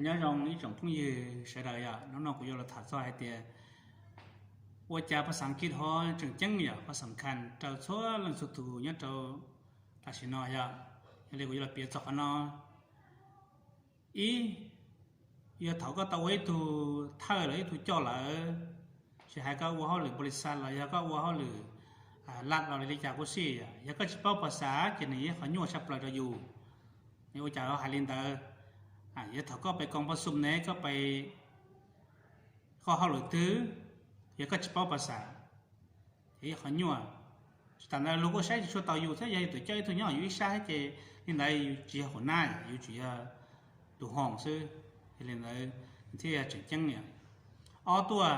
Nyob zoo ib tsoom phooj ywg sawv daws yom, hnub no kuv yuav los tham txog hais tias ua cas phas xas Askiv ho tseem ceeb yom, phas xas khas rau txhua leej txhua tus nyob rau tam sim no yom. Yog li kuv yuav los piav txog qhov no. Ib, yog thaum koj tau ua ib tug thawj los ib tug coj lawm, tsis hais koj ua hauj lwm npaum li xav los yog koj ua hauj lwm lam los li cas kuj xij, yog koj tsis paub phas xas ces nws yog qhov nyuaj tshaj plaws rau yus. Ua cas hais li ntawd? Yog thaum koj pais koom pab xum ne, koj pais kho hauj lwm twg, yog koj tsis paub phas xas ces yog qhov nyuaj. Tsis tas ntawd luag kuj saib tsis tshua taus yus thiab, yog yus tuam coj ib tug nyob yus ib sab thiab ces li ntawd yus tsis yog hua nab, yus tsuas yog tus hoos xwb. Yog li ntawd thiaj yog tseem ceeb yom. Ob tuaj,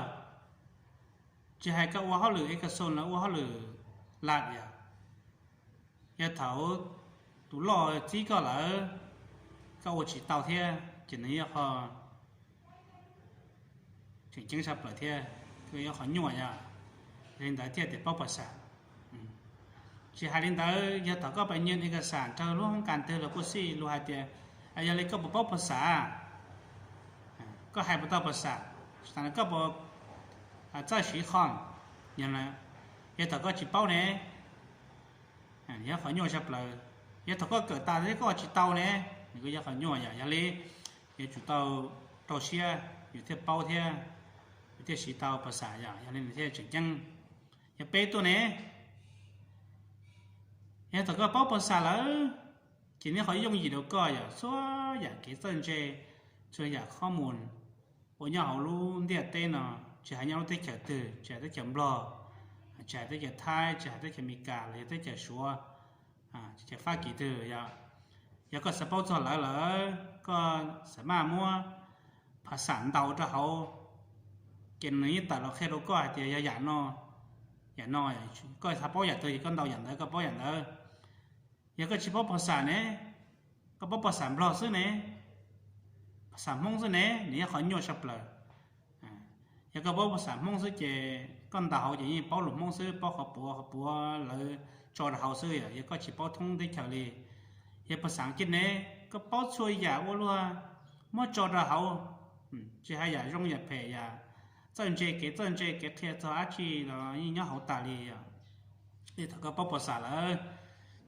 tsis hais koj ua hauj lwm ev kas xoos los ua hauj lwm lam yom, yog thaum tus loj txib koj lawm, koj ua tsis tau thiab ces nws yog qhov tseem ceeb tshaj plaws thiab, yog qhov nyuaj yom. Yog li ntawd thiaj tias paub phas xas. Tsis hais li ntawd, yog thaum koj pais nyeem ev kas xas rau lub hoob kas twg los kuj xij, luag hais tias yog li koj puas paub phas xas, koj hais puas tau phas xas, tsis tas koj puas txawj siv khoom, yog thaum koj tsis paub ne, yog qhov nyuaj tshaj plaws. Yog thaum koj kawm tas thiab koj tsis tau ne, nws kuj yog qhov nyuaj yom. Yog li yuav tsum tau rau siab yus thiaj paub thiab yus thiaj siv tau phas xas yom, yog li nws thiaj tseem ceeb. Yog peb tuaj ne, yog thaum koj paub phas xas lawm ces nws qhov yooj yim rau koj yom, txhua yam kev txawj ntse, txhua yam qhob mus uas nyob hauv lub ntiaj teb no, tsis hais nyob lub teb chaws twg, tsis hais teb chaws Nplog, tsis hais teb chaws Thaib, tsis hais teb chaws Amelikas los yog teb chaws Suav, teb chaws Fab Kis twg yom, yog koj xav paub txog lawv lawm, koj xam maj muab phas xas ntaus rau hauv, ces nws yeej tawm los qhia rau koj hais tias yog yam no, yam no, koj xav paub yam twg ces koj ntaus yam ntawd, koj paub yam ntawd. Yog koj tsis paub phas xas ne, koj paub phas xas Nplog xwb ne, phas xas Hmoob xwb ne, nws yog qhov nyuaj tshaj plaws. Yog koj paub phas xas Hmoob xwb ces koj ntaus hauv ces yeej paub lus Hmoob xwb, paub qhov puav qhov puav lawv tso rau hauv xwb, yog koj tsis paub thoob teb chaws li. Yog phas xas Askiv ne, koj paub txhua yam ua luag muab tso rau hauv, tsis hais yam zoo yam phem, yam txawj ntse kev txawj ntse kev qhia txog dab tsi los yeej nyob hauv tas li os. Li thaum koj paub phas xas lawm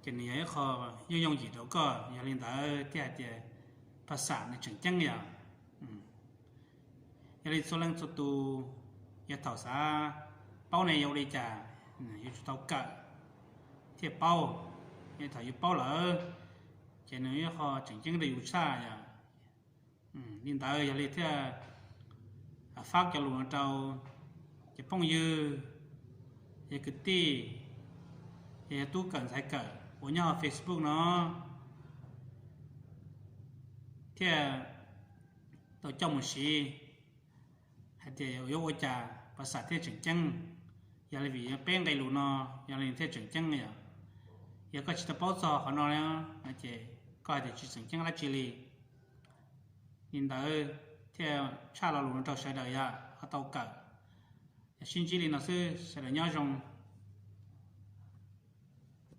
ces nws yog ib qho yooj yooj yim rau koj, yog li ntawd thiaj hais tias phas xas nws tseem ceeb yom. Yog li txhua leej txhua tus, yog thaum xav paub ne yuav ua li cas, yuav tsum tau kawm thiaj paub. Yog thaum yus paub lawm ces nws yog qho tseem ceeb rau yus tshaj yom. Li ntawd yog li thiaj fab cov lus no rau cov phooj ywg, yog kwv tij, yog tub kawm ntxhais kawm uas nyob hauv Facebook no thiaj tau coj mus siv hais tias yuav ua cas phas xas thiaj tseem ceeb. Yog li vim peb nqe lus no, yog li thiaj tseem ceeb yom. Yog koj tsis tau paub txog qhov no no ces koj hais tias tsis tseem ceeb dab tsi li. Li ntawd thiaj tshaj lo lus no rau sawv daws yom, ho tau kawm. Yog sib ntsib li no xwb, sawv daws nyob zoo.